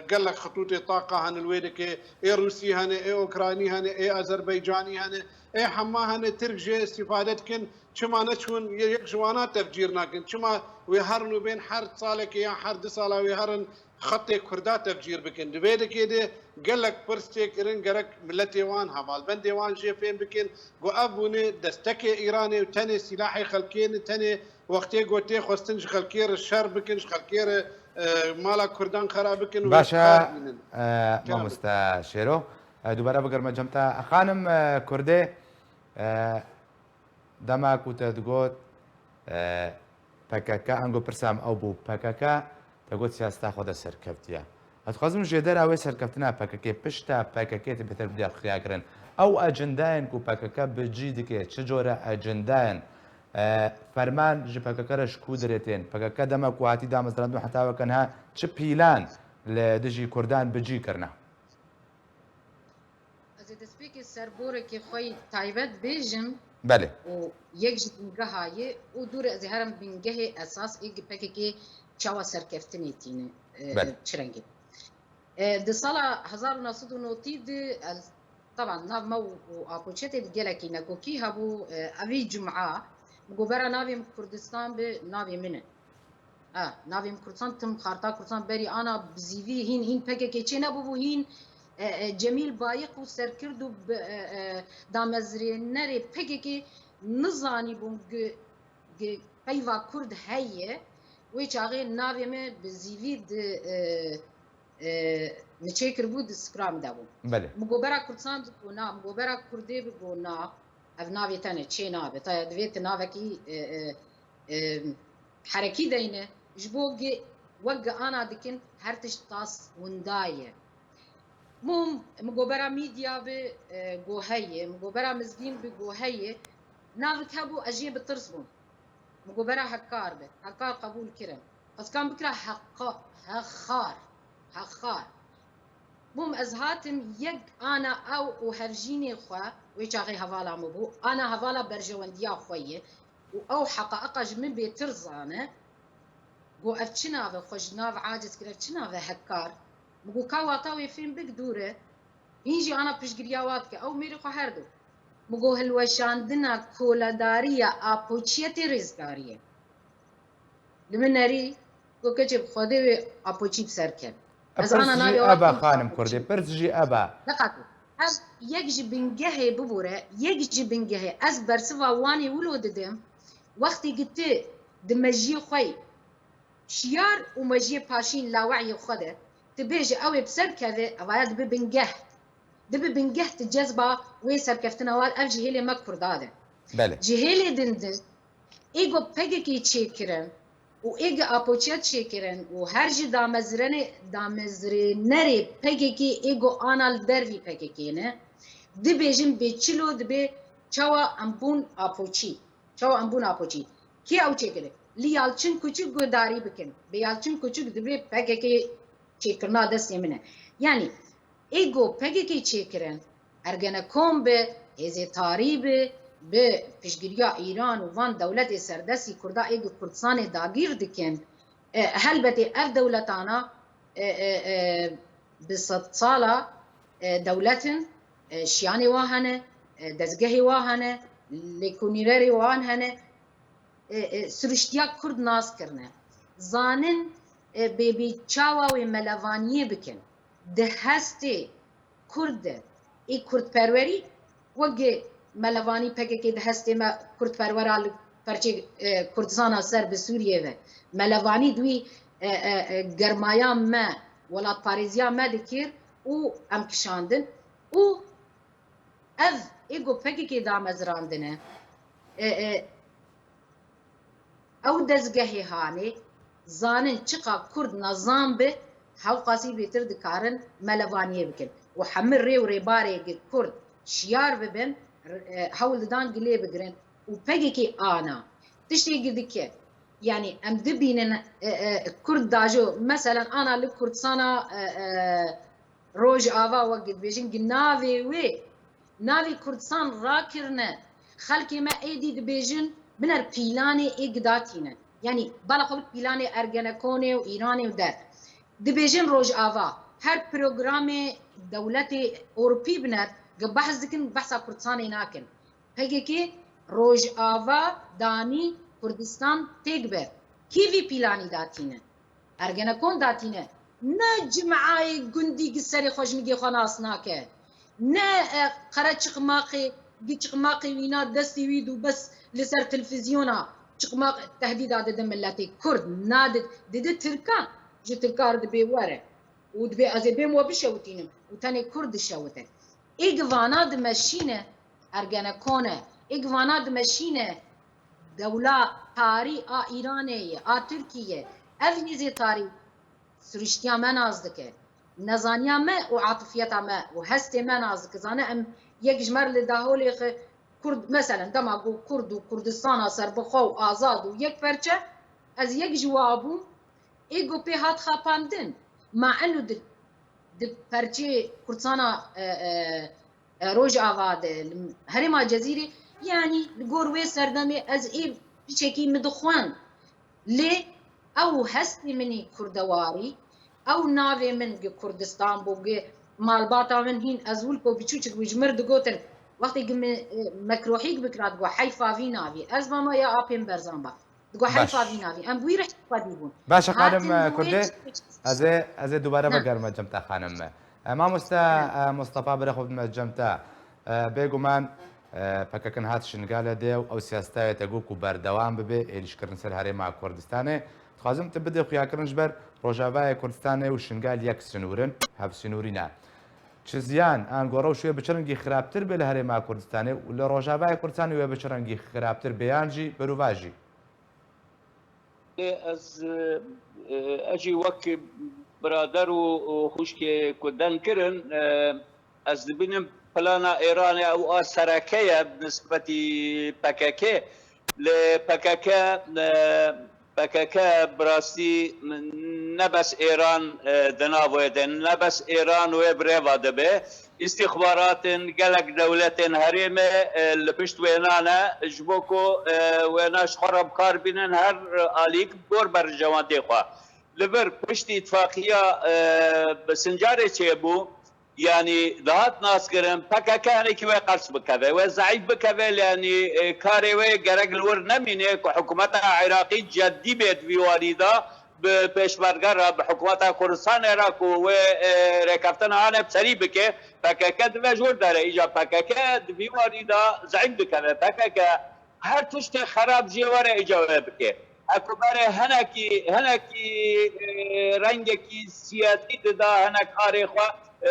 gelek xitûtê taqa hene li wê dikê. Ê Rûsî hene, ê Okraynî hene, ê Azerbaycanî hene, ê hema hene Tirk jê îstîfade dikin. Çima neçûn yek ji wana tevcîr nakin? Çima wê herin û bên her salekê yan her du sala wê herin xetê Kurda tevcîr bikin? Di vê dikê de gelek pirs tê kirin, gerek miletê wan, hevalbendê wan jê fêm bikin ku ev bûne destekê Îranê û tenê sîlahê xelkê ne, tenê wextê ku tê xwestin ji xelkê re şer bikin, ji xelkê re, e, mala Kurdan xera bikin, wê Baş e, kar bînin. E, Kerem. Mamoste Şêro, e, dubare bigerme cem te. Xanim, e, Kurdê, e, dema ku te digot, e, P K K, ango pirsa min ew bû, P K K, te got siyaseta xwe de serkeftiye. Ez dixwazim jêdera wê serkeftina P K K, pişta P K K te bêhtir bidî xuyakirin. Ew ecindayên ku P K K bi cî dike, çi cure ecindayên, e, ferman ji P K K re ji ku derê tên? P K K dema ku hatî damezrandin heta weke niha çi pîlan li dijî Kurdan bi cî kirine? Ez ê destpêkê ser borekê xwe yî taybet bêjim. Belê. Û yek ji bingeha ye û dû re ez ê herim bingehê esas ê P K K çawa serkeftinê tîne, e, Belê. Çi rengê. E, di sala hezar û neh sed û notî di, ez, taban nav me û, û Apoçetê di gelekî nekokî hebû, e, evî cuma, bi govera navê min Kurdistan bi navê min e. navê min Kurdistan, tim xarta Kurdistan berî ana bi zîvî hîn, hîn P K K çê nebûbû, hîn, e, e, Cemîl Bayik û serkird û bi, e, e, damezrênerê P K K nizanîbûn gi, gi peyva Kurd heye, wê çaxê navê min bi zîvî di, e, e, min çêkiribû, di scroll min de bû. Belê. Min got bera Kurdistan, bi got na, min got bera Kurdê, bi got na, ev navê te ne, çê nabe. Te divê tu navekî, e, e, e, herekî deyne, ji bo gi, wek gi ana dikin, her tişt tas winda ye. Min, min got bera mîdya bi, e, go heye, min got bera mizgîn bi go heye, navik hebû, ez jê bi tirs bûm. Min got bera Hekkar be. Hekkar qebûl kirin. Xweskan bikira Heqqa-, Hexar. Hexar. Bûm ez hatim yek ana ew û hevjînê xwe, wê çaxê hevala min bû, ana hevala berjewendiya xwe ye û ew heqaeqa ji min bêtir zane. Got ev çi nav e, xwe ji nav aciz kir, ev çi nav e Hekkar? Min got ka wata wê fêm bik dûr e. Hîn jî ana piştgiriya wa dike. Ew mêrê xwe her du. Min got hilweşandina koledariya Apoçiyê tê rêzgariyê. Li min nerî got keçê bi Xwedê wê Apoçî bi ser ket. Ez Pirs ana jî navê ev e, xanim Kurdê, pirs jî ev e. Neqat. Ez yek ji bingehê bibûre, yek ji bingehê. Ez bersiva Wanê wilo didim. Wextê ki tu di mejiyê xwe yî, şiyar û mejiyê paşîn laweyê xwe de, tu bêje ew ê bi ser keve, evaya dibe bingeh. Dibe bingeh, tu cezba wê serkeftina wa, ev ji hêlê me Kurda de. Belê. Ji hêlê din de, ê go P K K çêkirin û ê gi Apoçiyê çêkirin û her ji damezrenê, damezrênerê P K K ê go ana li dervî P K K ne, dibêjin bê çilo dibe çawa em bûn Apoçî. Çawa em bûn Apoçî? Kê ew çêkirî? Li Yalçin Kuçuk guhdarî bikin. Bi Yalçin Kuçuk dibê P K K çêkirina destê min e. Yanî, ê go P K K çêkirin, Ergenekon bi, hêzê tarî bi, bi piştgiriya Îran û van dewletê serdestî Kurda ê go Kurdistanê dagîr dikin, e, helbetê ev dewletana, e, e, e, bi sedsala, e, dewlet in, e, şiyanê wa hene, e, dezgehê wa hene, lêkonîrerê wan hene, e, e, siruştiya Kurd nas kirine. Zanin, e, bê bê çawa wê melevaniyê bikin. Di hestê Kurd de, ê kurdperwerî, wek melevanî P K K di hestê me kurdperwera li perçê, e, Kurdistana ser bi Sûriyê ve. Melevanî di wî, e, e, e, germaya me, welatparêziya me dikir û em kişandin. Û ev ê ku P K K damezrandine, e, e, ew dezgehê hanê zanin çiqa Kurd nezan bi, hewqasî bêtir dikarin melevaniyê bikin. Û hemî rê û rêbarê gi Kurd şiyar bibin, e, hewl didan gilê bigirin. Û P K K ana tiştê gi dike. Yanî em dibînin, e, e, Kurd dajo, meselen ana li Kurdistana, e, e, Rojava wek dibêjin gi navê wê, navê Kurdistan rakirine. Xelkê me êdî dibêjin, biner pîlanê ê gidatîne. Yanî bala xwe bik pîlanê Ergenekonê û Îranê û der. Dibêjin Rojava, her programê dewletê Ewropî biner, gi behs dikin, behsa Kurdistanê nakin. P K K Rojava danî Kurdistan têk be. Kî vî pîlanî datîne? Ergenekon datîne. Ne cimeyê gundî gi serê xwe jinigê xwe nas nake. Ne, e, qere çiqmaqê, gi çiqmaqê wîna destê wî dû bes li ser televîzyona çiqmaq tehdîda dide miletê Kurd. Nadid, dide Tirkan. Ji Tirka re dibê were. Û dibê ez ê bêm we bişewitînim. Û tenê Kurd dişewite. Ê givana dimeşîne, Ergenekon e. Ê givana dimeşîne, dewla tarî a Îranê ye, a Tirkî ye. Ev hêzê tarî siruştiya me nas dike. Nezaniya me û atifiyeta me û hestê me nas dike. Zane em yek ji me re li daholê xwe Kurd, meselen, dema ku Kurd û Kurdistana serbixwe û azad û yek perçe, ez yek ji wa bûm, ê ku pê hat xapandin. Ma eno di, di perçê Kurdistana, e, e, e, Rojava de, li herêma Cezîrê, yanî li gor wê serdemê ez ê piçekî min dixwend. Lê ew hestê min î kurdewarî, ew navê min gi Kurdistan bû, gi malbata min hîn, ez wilko biçûçik bû, ji mir digotin, wextê gi min, e, mekrohîk bikira, digo heyfa vî navî. Ez bama ya apên berzan ba. Digo heyfa vî navî. Em bi wî re xwedî bûn. Baş e, xanim, Hatin e, bi wê Kurdê, çi-, ez ê, ez ê dubare Ha. vegerime cem te, xanim. E, mamoste, Ha. e, Mustafa, bire xwe bidime cem te. E, bêguman, e, P K K hat Şingalê de û ew siyaseta wê te got ku berdewam bibe, êrîşkirin ser Herêma Kurdistanê. Dixwazim tu bidê xuyakirin ji ber Rojavayê Kurdistanê û Şingal yek sinûr in, hevsinûrî ne. Çi ziyan an ku rewş wê bi çi rengî xirabtir bê li Herêma Kurdistanê û li Rojavayê Kurdistanê wê bi çi rengî xirabtir bê yan jî berovajî? Ê, ez, e, ez jî wek birader û, û xwişkê ku deng kirin, e, ez dibînim plana Êranê ew a sereke ye bi nisbetî P K K. Li P K K, e, P K K bi rastî ne bes Êran, e, di nav wê de, ne bes Êran wê bi rêva dibe. Îstîxbaratên gelek dewletên herêmê, e, li pişt wêna ne, ji bo ku, e, wêna ji xwe re bi kar bînin, her alîk bi gor berjewendê xwe. Li vir piştî îtifaqiya, e, bi Sincarê çêbû, yanî dihat naskirin, P K K hinekî wê qers bikeve, wê zeîf bikeve, yanî, e, karê wê gerek li wir nemîne ku hikûmeta Iraqî ceddî bê di vî warî de, bi pêşmerge re, bi hikûmeta Kurdistanê re ku wê, e, rêkeftina hane bi serî bike, P K K dibe ji wir dere. Îca P K K di vî warî de zeîf dikeve. P K K her tiştê xerab jê were îca wê bike. Hekûberê hinekî, hinekî, e, rengekî siyasî dida hinek karê xwe, e,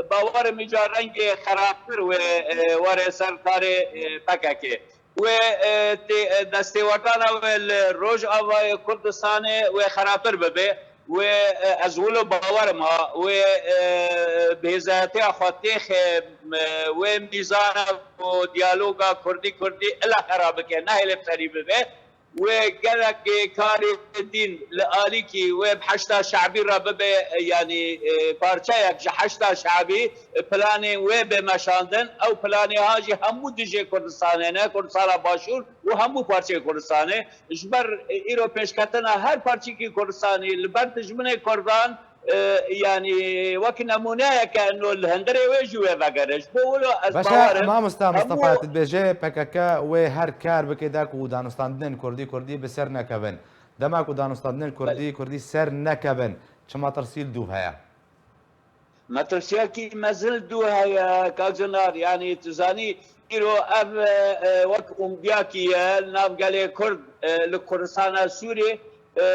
bawerim îca rengê xerabtir wê, e, were ser karê, e, P K K. Wê, e, tê-, e, destêwerdana wê li Rojavayê Kurdistanê wê xerabtir bibe. Wê, e, ez wilo bawerim ha, wê, e, bi hêzayetiya xwe têxe, e, wê mîzana ku diyaloga Kurdî-Kurdî ila xera bike, nehêle bi serî bibe. Wê gelek karê din li alîkî wê bi Heşda Şe'bî re bibe, e, yanî, e, parçeyek ji Heşda Şe'bî, e, planê wê bê meşandin. Ew planê ha jî hemû dijê Kurdistanê ne, Kurdistana Başûr û hemû parçeyê Kurdistanê. Ji ber, e, îro pêşketina her parçeyekî Kurdistanî li ber dijminê Kurdan, e, yanî wek nemûneyeke ino li hundirê wê jî wê vegere. Ji bo wilo ez Baş e, bawerim mamosta hemû Mustafa, tu dibêje P K K wê her kar bike da ku danûstandinên Kurdî Kurdî bi ser nekevin. Dema ku danûstandinên Kurdî Belê. Kurdî ser nekevin, çi metirsî li dûv heye? Metirsiyekî mezin li dû heye, kak Zinar. Yanî tu zanî, îro ev, e, e, wek umdiyakî ye li nav gelê Kurd, e, li Kurdistana Sûrî, e,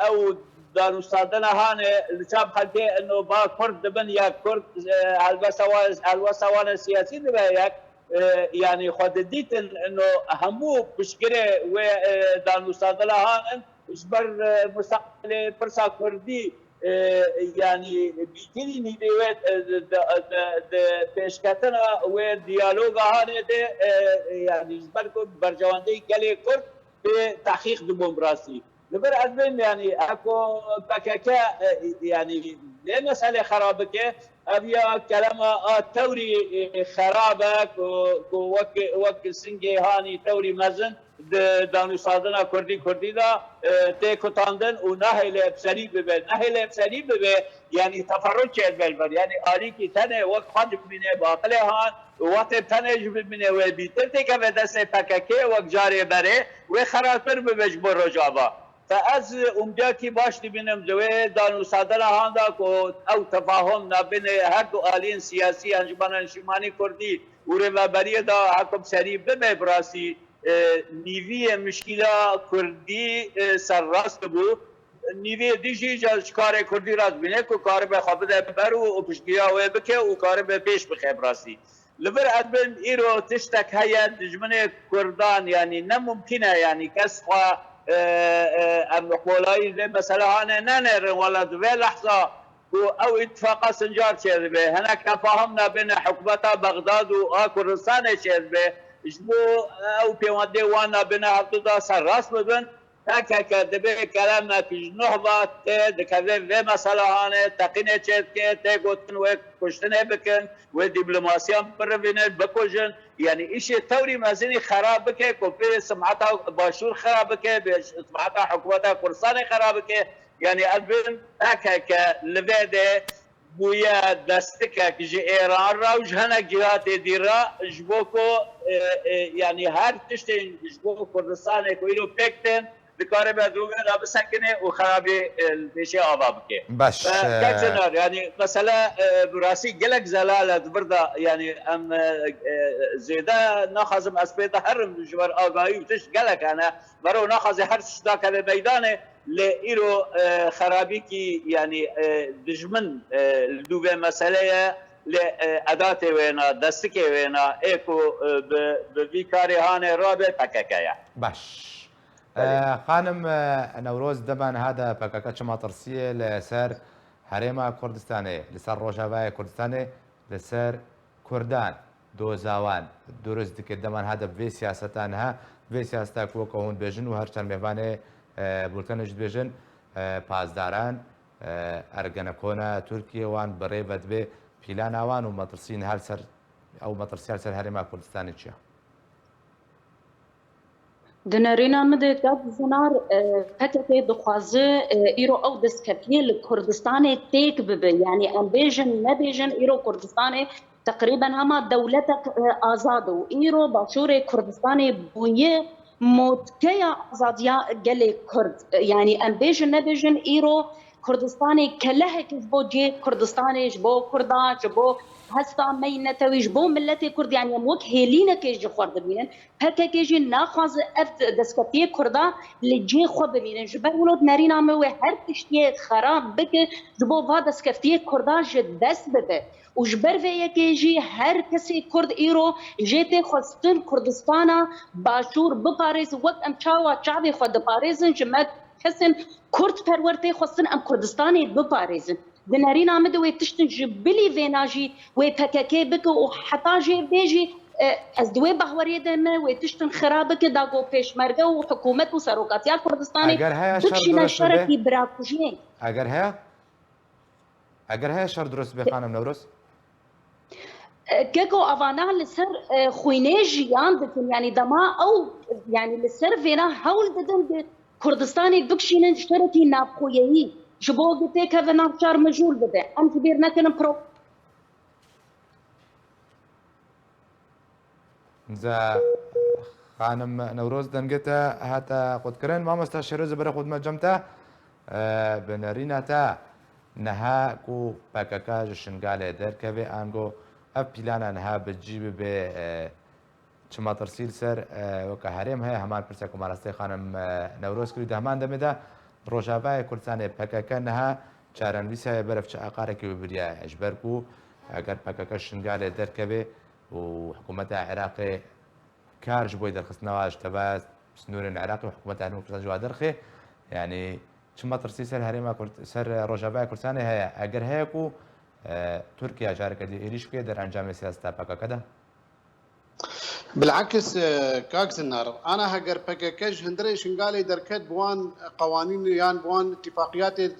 ew danûstandina hane li çap xelkê ino ba Kurd dibin yek Kurd, e, helbesta wa-, helwesta wan e siyasî dibe yek, e, yanî xwe didîtin ino hemû piştgirê wê, e, danûstandina han in ji ber, e, mustaqbilê pirsa Kurdî, e, yanî bîtirî nîvê wê, e, di, di, di, di pêşketina wê diyaloga hanê de, e, e, yanî ji ber ku berjewendeyî gelê Kurd bê tehqîq dibûn bi rastî. Li vir ez bêm, yanî heko P K K, e, yanî vê meselê xera bike, ev ya kelema a tewrî, e, xerab e ku, ku wek, wek singê hanî tewrî mezin di danûstandina Kurdî Kurdî de, e, tê kutandin û nahêle bi serî bibe. Nahêle bi serî bibe, yanî teferrûc çêdibe li vir. Yanî alîkî tenê wek xwe dibîne bi aqilê han û wextê tenê jî bibîne wê bîtir têkeve destê P K K wek carê berê, wê xerabtir bibe ji bo Rojava. Te ez umdiyakî baş dibînim di wê danûstandina han de ku ew tefahum nabêne her du aliyên siyasî, Encûmena Niştimanî Kurdî û Rêveberiyê de heko bi serî bibe bi rastî, e, nîviyê mişkîla Kurdî, e, serrast bû. Nîviyê dî jî ca ji karê Kurdî re dibîne ku karibe xwe bide ber û, û piştgiriya wê bike û karibe pêş bixe bi rastî. Li vir ez bêm îro tiştek heye dijminê Kurdan, yanî ne mumkîn e, yanî kes xwe, e, e, em qolayî vê mesele hane nenêrin, wela di vê lehza ku ew îtifaqa Sincar çêdibe, hinek tefahum nabêne hikûmeta Bexdad û a Kurdistanê çêdibe, ji bo ew pêwendê wan nabêne hevdu da serrast bibin. P K K dibê kelemek ji nuh ve tê dikeve vê mesele hane, teqînê çêdike, tê gotin wê kuştinê bikin, wê dîplomasiyan birivînin, bikujin. Yanî îşê tewrî mezinî xera bike, ku pê simeta Başûr xera bike, pê simeta hikûmeta Kurdistanê xera bike. Yanî ez bêm P K K li vê de bûye destikek ji Êran re û ji hinek cîhatê dî re ji bo ku, e, e, yanî her tiştên ji bo Kurdistanê ku îro pêk tên, dikare bi dûvê re bisekine û xerabî, e, li pêşê ava bike. Baş, E, e, kek Zenar, yanî mesele, e, bi rastî gelek zelal e di vir de, yanî em, e, e, zêde naxwazim ez pê de herim ji ber agahî û tişt gelek hene. Mero naxwaze her tişt dakeve meydanê, lê îro, e, xerabîkî, yanî, e, dijmin, e, li dûvê mesele ye, lê, e, edatê wêna, destikê wêna, ê ku, e, bi, bi vî karê hanê rabe P K K ye. Baş. Belê. E, xanim, e, Newroz, dema niha de P K K çima tirsiye li ser Herêma Kurdistanê, li ser Rojavayê Kurdistanê, li ser Kurdan, doza wan durust dike. Dema niha de bi vê siyaseta niha, bi vê siyaseta ku weke hûn dibêjin û her çend mêvanê, e, bultenê jî dibêjin, e, pazdaran, e, ergenekona Tirkiyê wan bi rê ve dibe, pîlana wan û metirsî niha li ser, ew metirsiya li ser Herêma Kurdistanê çi ye? Di nerîna min de kak Zinar, e, P K K dixwaze, e, îro ew destkeftiyê li Kurdistanê têk bibe. Yanî em bêjin, nebêjin, îro Kurdistanê teqrîben hema dewletek, e, azad e û îro Başûrê Kurdistanê bûye motkeya azadiya gelê Kurd. E, yanî em bêjin, nebêjin, îro Kurdistanê kelehek ji bo cihê Kurdistanê, ji bo Kurda, ji bo hesta me yî netewî, ji bo miletê Kurd, yanî em wek hêlînekê ji xwe dibînin. P K K jî naxwaze ev destkeftiyê Kurda li cihê xwe bimînin. Ji ber wilo di nerîna me wê her tiştiyê xerab bike, ji bo va destkeftiyê Kurda ji dest bibe. Û ji ber vê yekê jî her kesê Kurd îro jê tê xwestin Kurdistana Başûr biparêzin, wek em çawa çavê xwe diparêzin, ji me kesên Kurd perwer tê xwestin em Kurdistanê biparêzin. Di nerîna min de wê tiştin ji bilî vêna jî wê P K K bike û heta jê bê jî, e, ez di wê bahweriyê de me wê tiştin xira bike da ku pêşmerge û hikûmet û serokatiya Kurdistanê Eger heye şer bikişîne durust bibe? şerekî birakujiyê. Eger heye? Eger heye şer durust be, xanim Newroz? E, Keko, avana li ser, e, xwînê jiyan dikin, yanî dema ew, yanî li ser vêna hewl didin di Kurdistanê bikişînin şerekî navxweyeyî, ji bo ku têkeve nav çar mijûl bibe. Em ji bîr nekirin pro- Ze xanim Newroz, dengê te hate qutkirin. Mamosta Şêroz, berê xwe dime cem te. E, bi nerîna te niha ku P K K ji Şingalê derkeve, ango ev plana niha bi cî bibe, e, çi metirsî li ser, e, weke herêm heye? Heman pirsa ku me rastê xanim, e, Newroz kirî, di heman demê de Rojavayê Kurdistanê P K K niha çarenivîsa ye, beref çi aqarekî bibiriya? Ji ber ku eger P K K Şingalê derkeve û hikûmeta Iraqê kar ji bo derxistina wa ji teva sînorên Iraqê û hikûmeta Herêma Kurdistanê ji wa derxe, yanî çi metirsî ser Herêma Kurd-, ser Rojavayê Kurdistanê heye? Eger heye ku, e, Tirkiye careke dî êrîş bike derencamê siyaseta P K K de? Bilakis, e, kak Zinar, ana heger P K K ji hundirê Şingalê derket, bi wan qewanîn yan bi wan îtîfaqiyatê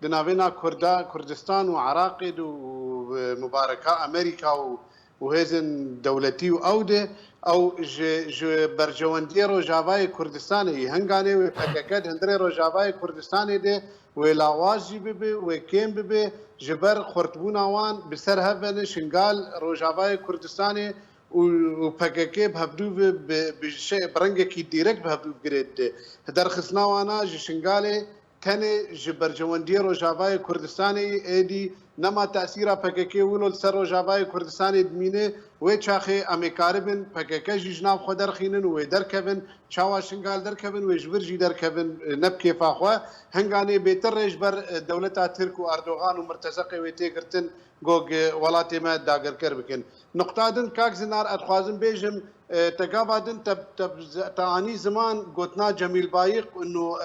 di navêna Kurda, Kurdistan û Iraqê de û, e, mubareka Amerîka û, û hêzên dewletî û ew de, ew ji, ji berjewendiyê Rojavayê Kurdistanê yî. Hinganê wê P K K di hundirê Rojavayê Kurdistanê de wê lawaz jî bibe, wê kêm bibe, ji ber xurtbûna wan bi ser hev ve ne Şingal, Rojavayê Kurdistanê û, û P K K bi hevdû ve bi, bi şe-, bi rengekî dîrek bi hevdû girêdide. Derxistina wana ji Şingalê tenê ji berjewendiyê Rojavayê Kurdistanê yî, êdî nema tesîra P K K wilo li ser Rojavayê Kurdistanê dimîne, wê çaxê em ê karibin P K K jî ji nav xwe derxînin û wê derkevin, çawa Şingal derkevin, wê ji vir jî derkevin, e, ne bi kêfa xwe. Hinganê bêtir rê ji ber, e, dewleta Tirk û Erdogan û mirteseqê wê tê girtin, got, e, welatê me dagirker bikin. Nuqta din, kak Zinar, ez dixwazim bêjim, e, te gava din te, te, te anî ziman gotina Cemîl Bayik û,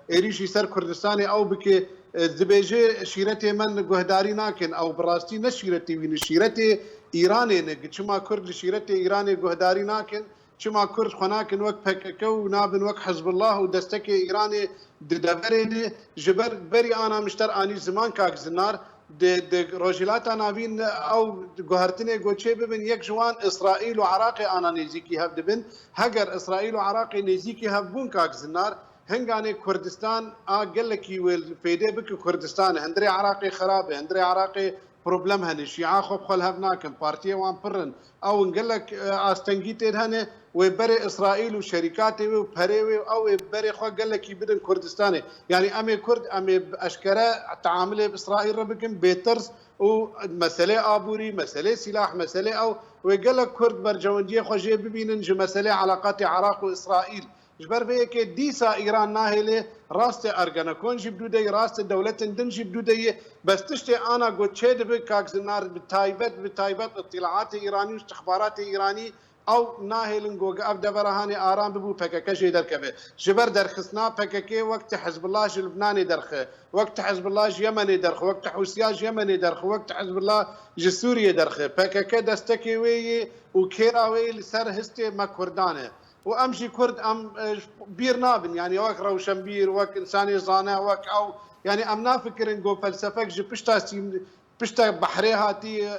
e, êrîşî ser Kurdistanê ew bike, e, dibêje şîretê me guhdarî nakin. Ew bi rastî ne şîretê wî ne, şîretê Îranê ne. Çima Kurd li şîretê Îranê guhdarî nakin? Çima Kurd xwe nakin wek P K K û nabin wek Hizbullah û destekê Îranê di deverê de? Ji ber berî ana min ji te re anî ziman, kak Zinar, di, di Rojhilata Navîn ew guhertinê got çê bibin, yek ji wan Îsraîl û Iraqê ana nêzîkî hev dibin. Heger Îsraîl û Iraqê nêzîkî hev bûn, kak Zinar, hinganê Kurdistan a gelekî wê fêdê bike Kurdistanê. Hundirê Iraqê xirab e, hundirê Iraqê problem hene, Şîa xwe bi xwe li hev nakin, partiyê wan pir in. Ew in gelek, e, astengî tê de hene, Wê berê Îsraîl û şerîkatê wê û perê wê û ew ê berê xwe gelekî bidin Kurdistanê. Yanî em ê Kurd, em ê bi eşkere teamilê bi Îsraîl re bikin, bêtirs û meselê aborî, meselê sîlah, meselê ew, wê gelek Kurd bercewendiyê xwe jê bibînin ji meselê eleqatê Iraq û Îsraîl. Ji ber vê yekê dîsa Îran nahêlê rastê Ergenekon jî bi dû de yê, rastê dewletên din jî bi dû de yê. Bes tiştê ana got çêdibe, kak Zinar, bi taybet, bi taybet îtîlaatê Îranî û îstixbaratê Îranî, ew nahêlin ku ev devera hanê aram bibû, P K K jê derkeve. Ji ber derxistina P K K wek ti Hizbullah ji Libnanê derxe, wek ti Hizbullah ji Yemenê derxe, wek ti Hûsiya ji Yemenê derxe, wek ti Hizbullah ji Sûriyê derxe. P K K destekê wê yê û kêra wê yê li ser histê me Kurdan e. Û em jî Kurd, em, e, bîr nabin, yanî wek rewşenbîr, wek insanê zane, wek ew, yanî em nafikirin ku felsefek ji pişta sîn-, pişta behrê hatî, e,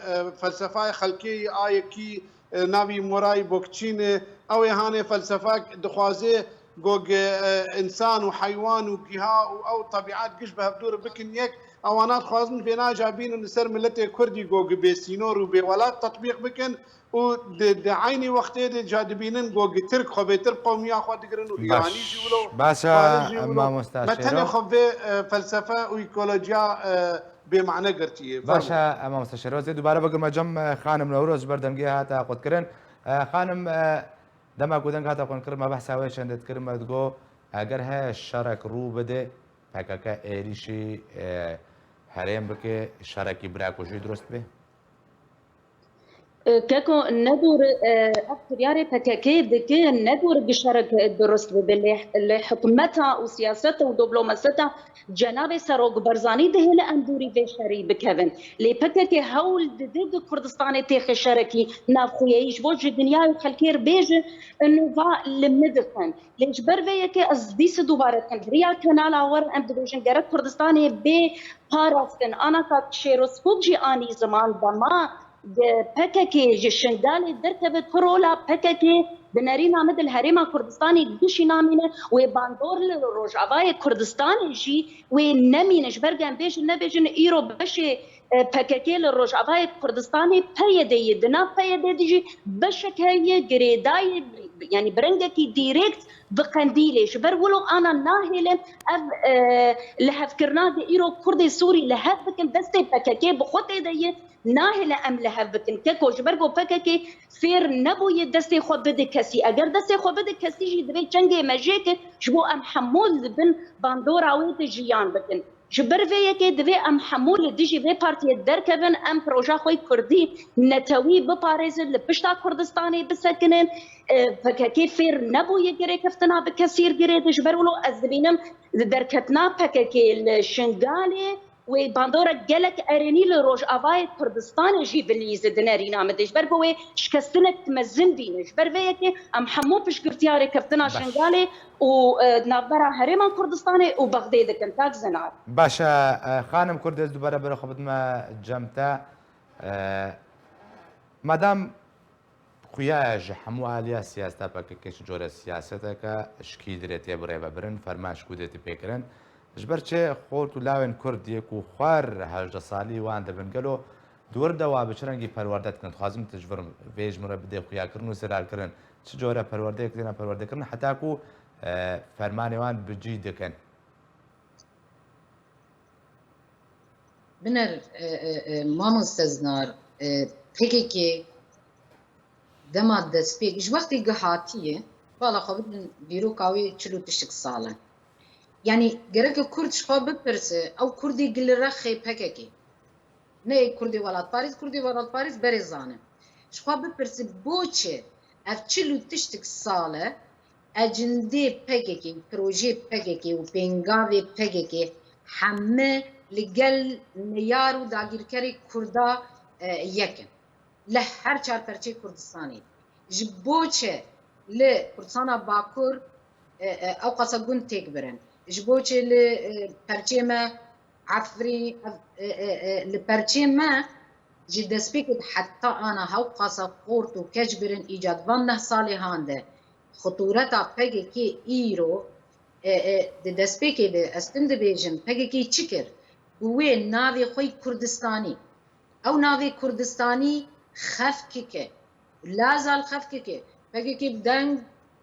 felsefaya xelkê yê a yekî, e, navî Moray Bokçîn e, ew ê hanê felsefek dixwaze ku, e, insan û heywan û giha û ew tebiat giş bi hevdû re bikin yek, ewana dixwazin vêna ca bînin li ser miletê Kurdî ku bê sînor û bê welat tetbîq bikin û di, di eynî wextê de ca dibînin ku Tirk xwe bêtir qewmiya xwe digirin û Îranî jî wilo, Baş e, Farî jî wilo. Mamosta Me tenê Şêro. xwe vê, e, felsefe û ekolojiya, e, bêmane girtiye. Baş e, Fermo. e, mamosta Şêro. Ez ê dubare bigirme cem, e, xanim Newroz ji ber dengê hate qutkirin. E, xanim, e, dema ku deng hate qutkirin, me behsa wê çendê dikirin, me digot, eger heye şerek rû bide, P K K êrîşî, e, herêm bike, şerekî birakujî dirust be? E, Keko, ne dor, e, ev kiryarê P K K dike, ne dor bi şerek dirust bibe, lê, lê hikûmeta û siyaseta û diplomaseta cenabê Serok Barzanî dihêle em dûrî vê şerî bikevin. Lê P K K hewl dide di Kurdistanê têxe şerekî navxweyayî ji bo ji dinyayê û xelkê re bêje, inu va li min dixin. Lê ji ber vê yekê ez dîsa dubare dikim, bi riya kanala we re em dibêjin, gerek Kurdistanê bê parastin. Ana kak Şêro Spûk jî anî ziman, dema P K K ji Şingalê derkeve, tu rola P K K di nerîna min de li Herêma Kurdistanê gişî namîne, wê bandor li Rojavayê Kurdistanê jî wê nemîne. Ji ber ku em bêjin nebêjin, îro beşê, e, P K K li Rojavayê Kurdistanê P Y D ye, di nav P Y D de jî beşek heye girêdayî, yanî bi rengekî dîrekt bi Qendîlê. Ji ber wilo ana nahêlin ev, e, lihevkirina de îro Kurdê Sûrî li hev bikin, destê P K K bi xwe tê de ye, nahêle em li hev bikin. Keko, ji ber ku P K K fêr nebûye destê xwe bide kesî. Eger destê xwe bide kesî jî divê çengê me jê ke ji bo em hemû li bin bandora wê de jiyan bikin. Ji ber vê yekê divê em hemû li dijî vê partiyê derkevin, em proja xwe kurdî netewî biparêzin, li pişta Kurdistanê bisekinin. E, P K K fêr nebûye girêkeftina bi kesîr girê de. Ji ber wilo ez dibînim li derketina P K K li Şingalê wê bandorek gelek erênî li Rojavayê Kurdistanê jî bilîze di nerîna min de. Ji ber ku wê şikestinek mezin bîne. Ji ber vê yekê em hemû piştgirtiya rêkeftina Şingalê û, e, navbera Herêma Kurdistanê û Bexdê dikin. Kak Zinar. Baş e, e, xanim Kurd, ez dubare berê xwe bidime cem te. E, madam xuya ye ji hemû aliya siyaseta P K K çi cure siyaseteke şikî dirê tê birêvebirin, ferman şikû dê tê pêkirin. Ji ber çi xort û lawên Kurd yê ku xwar hejdeh salî wan dibin, gelo di wir de wa bi çi rengî perwerde dikin? Dixwazim tu ji vir vê ji min re bidê xuyakirin û zirarkirin. Çi cure perwerdeyek têne perwerdekirin heta ku, e, fermanê wan bi cî dikin? Biner, e, e, e, mamoste Zinar, e, P K K dema destpêk, ji wextê ku hatiye, bala xwe bidin dîroka wê çil û tiştik sal e. Yanî gereke Kurd ji xwe bipirse, ew Kurdê gilirexê P K K. Ne Kurdê welatparêz, Kurdê welatparêz berê zane. Ji xwe bipirse, bo çi ev çil û tiştik sal e, ecindê P K K, projê P K K û pêngavê P K K heme li gel neyar û dagîrkerê Kurda, e, yek in. Li her çar perçeyê Kurdistanê. Ji bo çi li Kurdistana Bakur, e, e, ew qasa gund têk birin? Ji bo çi li, e, perçê me Efrîn, ev, e, e, e, li perçê me ji destpêkê heta ana hewqasa xort û keç birin îca di van neh salê han de. Xitûreta P K K îro, e, e, di destpêkê de ez tim dibêjim, P K K çi kir? Bi wê navê xwe yî Kurdistanî. Ew navê Kurdistanî xefkik e. Laza li xefkik e. P K K bi deng,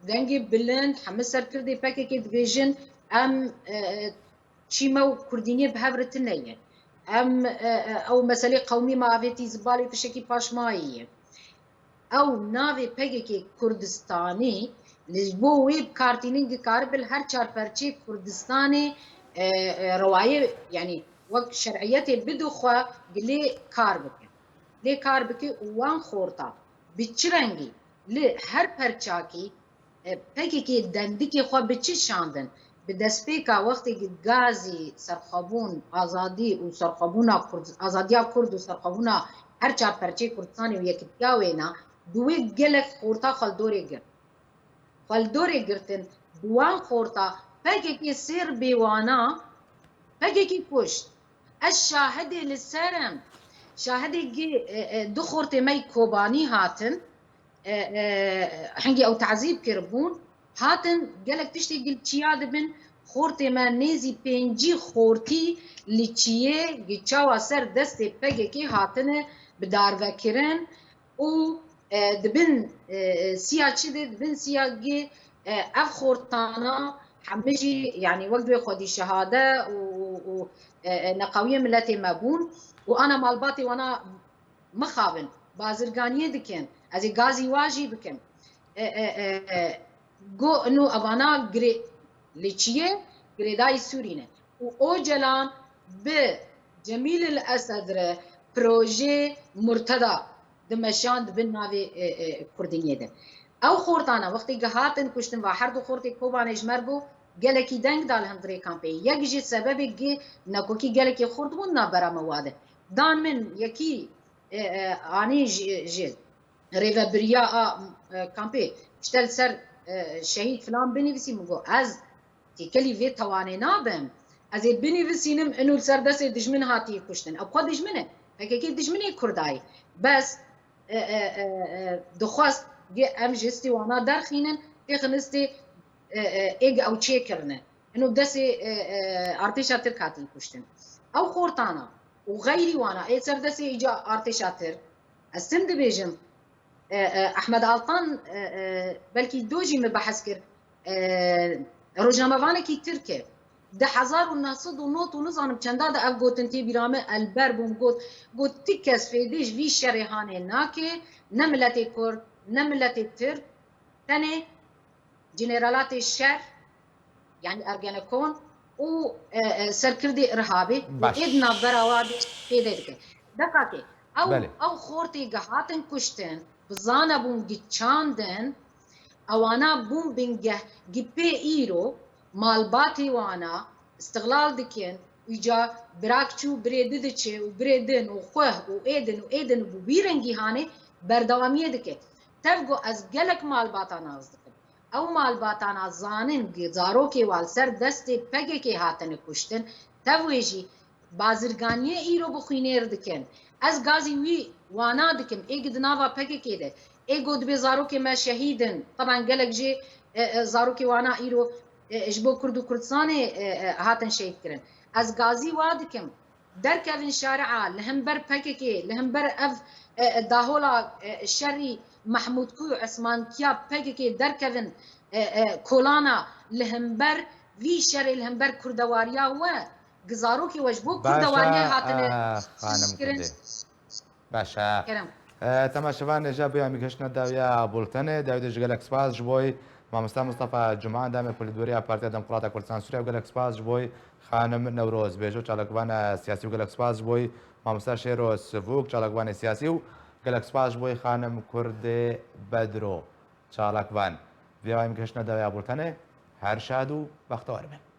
dengê bilind, hemî serkirdê P K K dibêjin, em, e, e, çî me û kurdîniyê bi hev re tune ye. Em, e, e, ew meselê qewmî me avêtî zibalê tiştekî paşmayî ye. Ew navê P K K Kurdistanî li bo wê bi kar tînin, dikare bi li her çar perçeyê Kurdistanê, e, e, rewayê, yanî wek şer'iyetê bide xwe, bi lê kar bike. Lê kar bike û wan xorta bi çi rengî li her perçakî, e, P K K dendikê xwe bi çi şandin? Bi destpêka wextê gazî serxwebûn, azadî û serxwebûna Kurd, azadiya Kurd û serxwebûna her çar perçeyê Kurdistanê û yekitiya wêna, bi wê gelek xorta xwe li dorê girt. Xwe li dorê girtin, bi wan xorta P K K sêr bê wana, P K K kuşt. Ez şahidê li ser im. Şahidê gi, e, e, du xortê me yî Kobanî hatin, e, e, hingê ew tazîb kiribûn, hatin gelek tiştê gil çiya dibin, xortê me nêzî pêncî xortî li çiyê gi çawa ser destê P K K hatine bi darvekirin û, e, dibin, e, e, siya çi de, dibin siya gi, e, ev xortana hemî jî, yanî wek dibê xwedî şehade û, û, û, e, e, neqewiyê miletê me bûn û ana malbatê wana mixabin, bazirganiyê dikin, ez ê gazî wa jî bikim. E, e, e, e, go ino evana girê li çiyê girêdayî Sûrî ne. Û Ocalan bi Cemîl el Esed re projê Murteda dimeşand bin navê, e, e, Kurdiniyê de. Ew xortana wextê gihatin kuştin va her du xortê Kobanê ji me re bû, gelekî deng da li hundirê kampê. Yek ji sebebê gi nekokî gelekî xort bûn navbera me wa de. Dan min yekî, e, e, anî ji, ji rêvebiriya a, e, kampê, işte li ser, e, şehîd filan binivîsî, min got, ez têkelî vê tewanê nabim. Ez ê binivîsînim, ino li ser destê dijmin hatiye kuştin. Ew xwe dijmin e. P K K dijminê Kurda ye. Bes, e, e, e, e, dixwest gi em ji histê wana derxînin, têxin histê, e, e, ê gi ew çêkirine. Ino destê, e, e, artêşa Tirk hatiye kuştin. Ew xortana û xeyrî wana ê ser destê îca artêşa Tirk, ez tim dibêjim, e, e, Ehmed Altan, e, e, belkî do jî min behs kir, e, rojnamevanekî Tirk e. Di hezar û neh sed û nod û nizanim çenda de ev gotin tê bîra min, Elber bûm got, got, ti kes fêdê ji vî şerê hanê nake, ne miletê Kurd, ne miletê Tirk, tenê Generalê şer, yanî Ergenekon û, e, e, serkirdê irhabê û Baş. ê di navbera wa de fêdê dike. Deqakê, ew, Belê. ew xortê gi hatin kuştin, bi zane bûn gi çandin, ewana bûn bingeh gi pê îro malbatê wana istiqlal dikin, îca birak çû birê di diçe û birê din û xweh û ê din û ê din û bi wî rengî hanê berdewamiyê dike. Tev got ez gelek malbata nas dikim. Ew malbatana zanin gi zarokê wan li ser destê P K K hatine kuştin, tev wê jî bazirganiyê îro bi xwînêr dikin. Ez gazî wî wana dikim, ê gi di nava P K K de, ê got dibê zarokê me şehîd in. Teban gelek jê, e, e, zarokê wana îro, e, ji bo Kurd û Kurdistanê, e, e, hatin şehîd kirin. Ez gazî wa dikim. Derkevin şari'a, li hember P K K, li hember ev, e, e, dahola, e, şerî Mehmûdkû û Esmankiya P K K derkevin, e, e, kolana, li hember vî şerê, li hember kurdewariya we, gi zarokê we ji bo Baş e, kurdewariya hatine e, xanim kuşt kirin. Kurdê. Baş e. Kerem. E, temaşevan, êja bûya em gihiştine dawiya bultenê. Dawî de ji gelek spas ji bo mamosta Mustafa Cuma, endamê Polîtbûroya Partiya Demokrata Kurdistan Sûriye, û gelek spas ji bo xanim Newroz Bêjo, çalakvan siyasî, û gelek spas ji bo mamosta Şêro Sivûk, çalakvanê siyasî, û gelek spas ji bo xanim Kurdê Bedro, çalakvan. Vê em gihiştine dawiya bultenê. Her şad û bextewar bin.